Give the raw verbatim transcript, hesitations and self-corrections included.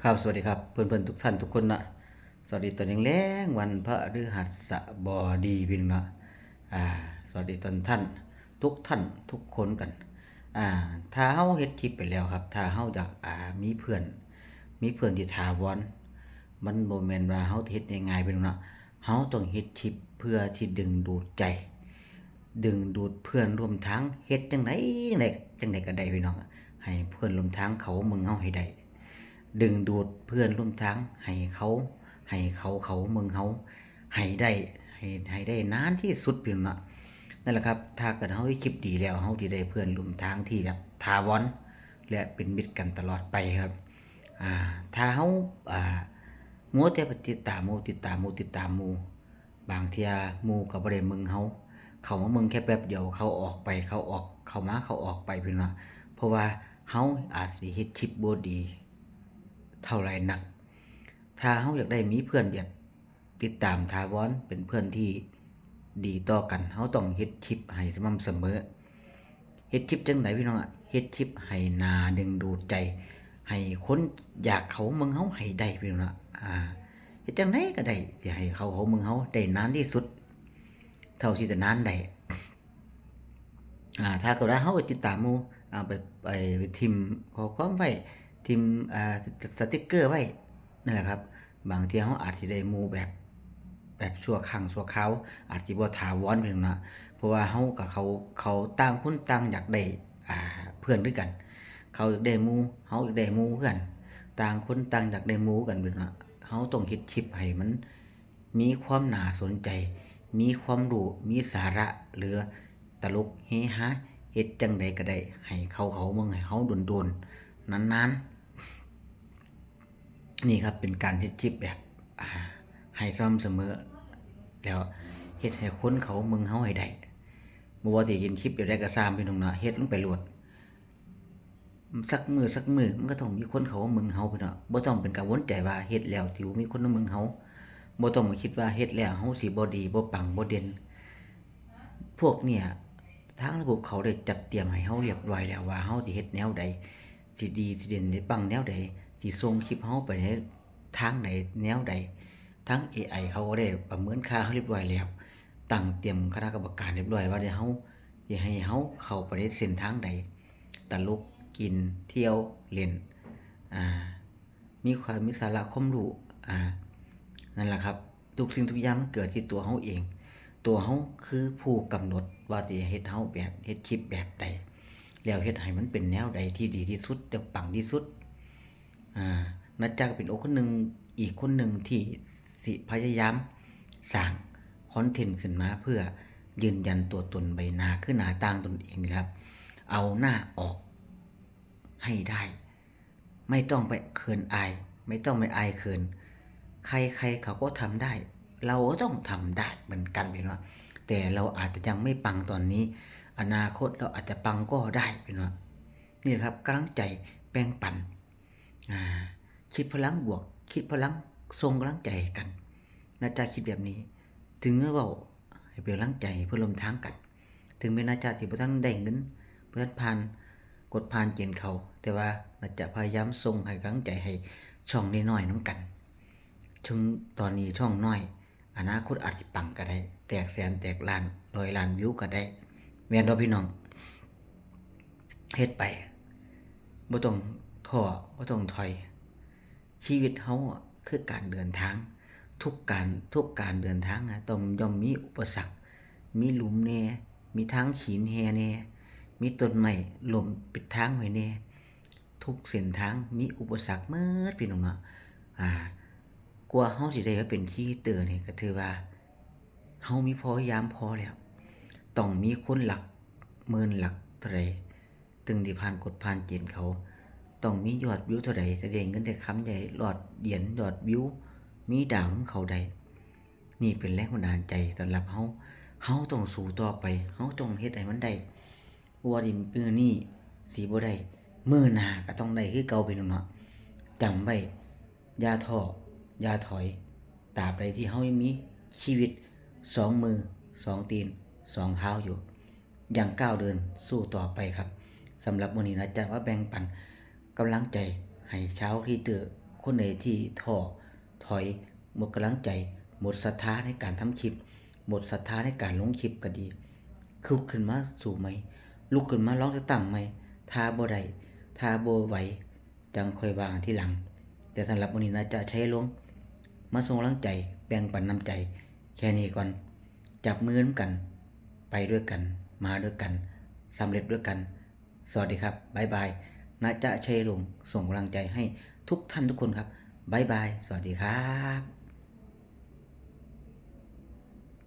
ครับ สวัสดีครับ เพื่อนๆทุกท่านทุกคนนะ สวัสดีตอนแลงๆวันพฤหัสบดีพี่น้องนะ อ่า สวัสดีตอนท่านทุกท่านทุกคนกัน อ่า ถ้าเฮาเฮ็ดคลิปไปแล้วครับ ถ้าเฮาอยาก อ่า มีเพื่อน มีเพื่อนที่ถาวร มันบ่แม่นว่าเฮาเฮ็ดง่ายๆพี่น้องนะ เฮาต้องเฮ็ดคลิปเพื่อที่ดึงดูดใจ ดึงดูดเพื่อนร่วมทาง เฮ็ดจั่งใด จั่งใด จั่งใดก็ได้พี่น้อง ให้เพื่อนร่วมทางเขาเบิ่งเฮาให้ได้ ดึงดูดเพื่อนร่วมทางให้เขา ให้เขา เขาเบิ่งเฮาให้ได้ ให้ ให้ได้นานที่สุดพี่น้องเนาะ นั่นแหละครับ ถ้าเกิดเฮาเฮ็ดคลิปดีแล้ว เฮาสิได้เพื่อนร่วมทางที่แบบถาวร และเป็นมิตรกันตลอดไปครับ อ่า ถ้าเฮา อ่า มัวแต่ไปติดตามหมู่ ติดตามหมู่ ติดตามหมู่ บางเทื่อหมู่ก็บ่ได้เบิ่งเฮา เขามาเบิ่งแค่แป๊บเดียว เขาออกไป เขาออก เขามา เขาออกไปพี่น้องเนาะ เพราะว่าเฮาอาจสิเฮ็ดคลิปบ่ดีเท่าใดนัก ถ้าเฮาอยากได้มีเพื่อนแบบติดตามถาวร เป็นเพื่อนที่ดีต่อกัน เฮาต้องเฮ็ดคลิปให้สม่ำเสมอ เฮ็ดคลิปจั่งใดพี่น้องอะ เฮ็ดคลิปให้น่าดึงดูดใจ ให้คนอยากเข้าเบิ่งเฮาให้ได้พี่น้องอะ อ่า เฮ็ดจั่งใดก็ได้ สิให้เขาเข้าเบิ่งเฮาได้นานที่สุด เท่าที่จะนานได้ อ่า ถ้าเกิดว่าเฮาไปติดตามหมู่ อ่า ไป ไป ไปทิ่มข้อความไว้ ทิ่ม อ่า สติกเกอร์ไว้ นั่นแหละครับ บางเทื่อเฮาอาจสิได้หมู่แบบ แบบชั่วครั้งชั่วคราว อาจสิบ่ถาวรพี่น้องนะ เพราะว่าเฮากับเขา เขาต่างคนต่างอยากได้ อ่า เพื่อนคือกัน เขาอยากได้หมู่ เฮาอยากได้หมู่คือกัน ต่างคนต่างอยากได้หมู่กันพี่น้องนะ เฮาต้องเฮ็ดคลิปให้มันมีความน่าสนใจ มีความรู้ มีสาระ หรือตลกเฮฮา เฮ็ดจั่งใดก็ได้ ให้เขา เขาเบิ่งให้เฮาโดนๆ นานๆ นี่ครับ เป็นการเฮ็ดคลิปแบบ อ่า ให้สม่ำเสมอ แล้วเฮ็ดให้คนเขาเบิ่งเฮาให้ได้ บ่ว่าสิเห็นคลิปแบบใดก็ซ่ามพี่น้องเนาะ เฮ็ดลงไปโลด สักมื้อสักมื้อมันก็ต้องมีคนเขามาเบิ่งเฮาพี่น้อง บ่ต้องเป็นกังวลใจว่าเฮ็ดแล้วสิบ่มีคนมาเบิ่งเฮา บ่ต้องมาคิดว่าเฮ็ดแล้วเฮาสิบ่ดี บ่ปัง บ่เด่น พวกเนี่ย ทางระบบเขาได้จัดเตรียมให้เฮาเรียบร้อยแล้วว่าเฮาสิเฮ็ดแนวใด สิดี สิเด่น สิปังแนวใด สิส่งคลิปเฮาไปในทางใด แนวใด ทาง เอไอ เขาก็ได้ประเมินค่าเฮาเรียบร้อยแล้ว ตั้งเตรียมคณะกรรมการเรียบร้อยว่าเดี๋ยวเฮาสิให้เฮาเข้าไปในเส้นทางใด ตลก กิน เที่ยว เล่น อ่า มีความ มีสาระความรู้ อ่า นั่นแหละครับ ทุกสิ่งทุกอย่างมันเกิดที่ตัวเฮาเอง ตัวเฮาคือผู้กำหนดว่าสิเฮ็ดเฮาแบบ เฮ็ดคลิปแบบใด แล้วเฮ็ดให้มันเป็นแนวใดที่ดีที่สุด และปังที่สุด อ่า นะจ๊ะ ก็เป็นโอคนหนึ่ง อีกคนหนึ่งที่สิพยายามสร้างคอนเทนต์ขึ้นมาเพื่อยืนยันตัวตนใบหน้า คือหน้าต่างตนเองนี่ครับ เอาหน้าออกให้ได้ ไม่ต้องไปเขินอาย ไม่ต้องไปอายเขิน ใครๆเขาก็ทำได้ เราก็ต้องทำได้เหมือนกันพี่น้อง แต่เราอาจจะยังไม่ปังตอนนี้ อนาคตเราอาจจะปังก็ได้พี่น้อง นี่แหละครับ กำลังใจแบ่งปัน อ่า คิดพลังบวก คิดพลังส่งกำลังใจให้กัน นะจ๊ะ คิดแบบนี้ ถึงแม้เว้าให้เป็นกำลังใจเพื่อนร่วมทางกัน ถึงแม้นะจ๊ะสิบ่ทันได้เงิน บ่ทันผ่านกฎผ่านเกณฑ์เขา แต่ว่านะจ๊ะพยายามส่งให้กำลังใจให้ช่องน้อยๆนำกัน ถึงตอนนี้ช่องน้อย อนาคตอาจสิปังก็ได้ แตกแสนแตกล้าน ร้อยล้านวิวก็ได้ แม่นบ่พี่น้อง เฮ็ดไป บ่ต้องท้อ บ่ต้องถอย ชีวิตเฮาอะคือการเดินทาง ทุกการ ทุกการเดินทางอะต้องย่อมมีอุปสรรค มีหลุมแหน่ มีทางขีนแห่แหน่ มีต้นไม้ล้มปิดทางไว้แหน่ ทุกเส้นทางมีอุปสรรคหมดพี่น้องเนาะ อ่า กว่าเฮาสิได้มาเป็นครีเอเตอร์นี่ก็ถือว่า เฮามีพอยายามพอแล้ว ต้องมีคนหลักหมื่นหลักเท่าใด ถึงได้ผ่านกฎผ่านเกณฑ์เขา ต้องมียอดวิวเท่าใด จะได้เงินได้คำได้ยอดเหรียญยอดวิว มีดาวนำเขาได้ นี่เป็นแรงบันดาลใจสำหรับเฮา เฮาต้องสู้ต่อไป เฮาต้องเฮ็ดให้มันได้ บ่ว่าสิมื้อนี้สิบ่ได้ มื้อหน้าก็ต้องได้คือเก่าพี่น้องเนาะ จำไว้ อย่าท้อ อย่าถอย ตราบใดที่เฮายังมีชีวิตสองมือ สองตีน สองเท้าอยู่ ยังก้าวเดินสู้ต่อไปครับ สำหรับมื้อนี้นะจ๊ะ มาแบ่งปันกำลังใจให้ชาวครีเอเตอร์ คนใดที่ท้อถอย หมดกำลังใจ หมดศรัทธาในการทำคลิป หมดศรัทธาในการลงคลิปก็ดี ลุกขึ้นมาสู้ใหม่ ลุกขึ้นมาลองจักตั้งใหม่ ถ้าบ่ได้ ถ้าบ่ไหว จั่งค่อยว่ากันทีหลัง แต่สำหรับมื้อนี้นะจ๊ะ ชัยลง มาส่งกำลังใจ แบ่งปันน้ำใจ แค่นี้ก่อน จับมือนำกัน ไปด้วยกัน มาด้วยกัน สำเร็จด้วยกัน สวัสดีครับ บ๊ายบาย นะจ๊ะ ชัยลง ส่งกำลังใจให้ทุกท่านทุกคนครับ บ๊ายบาย สวัสดีครับ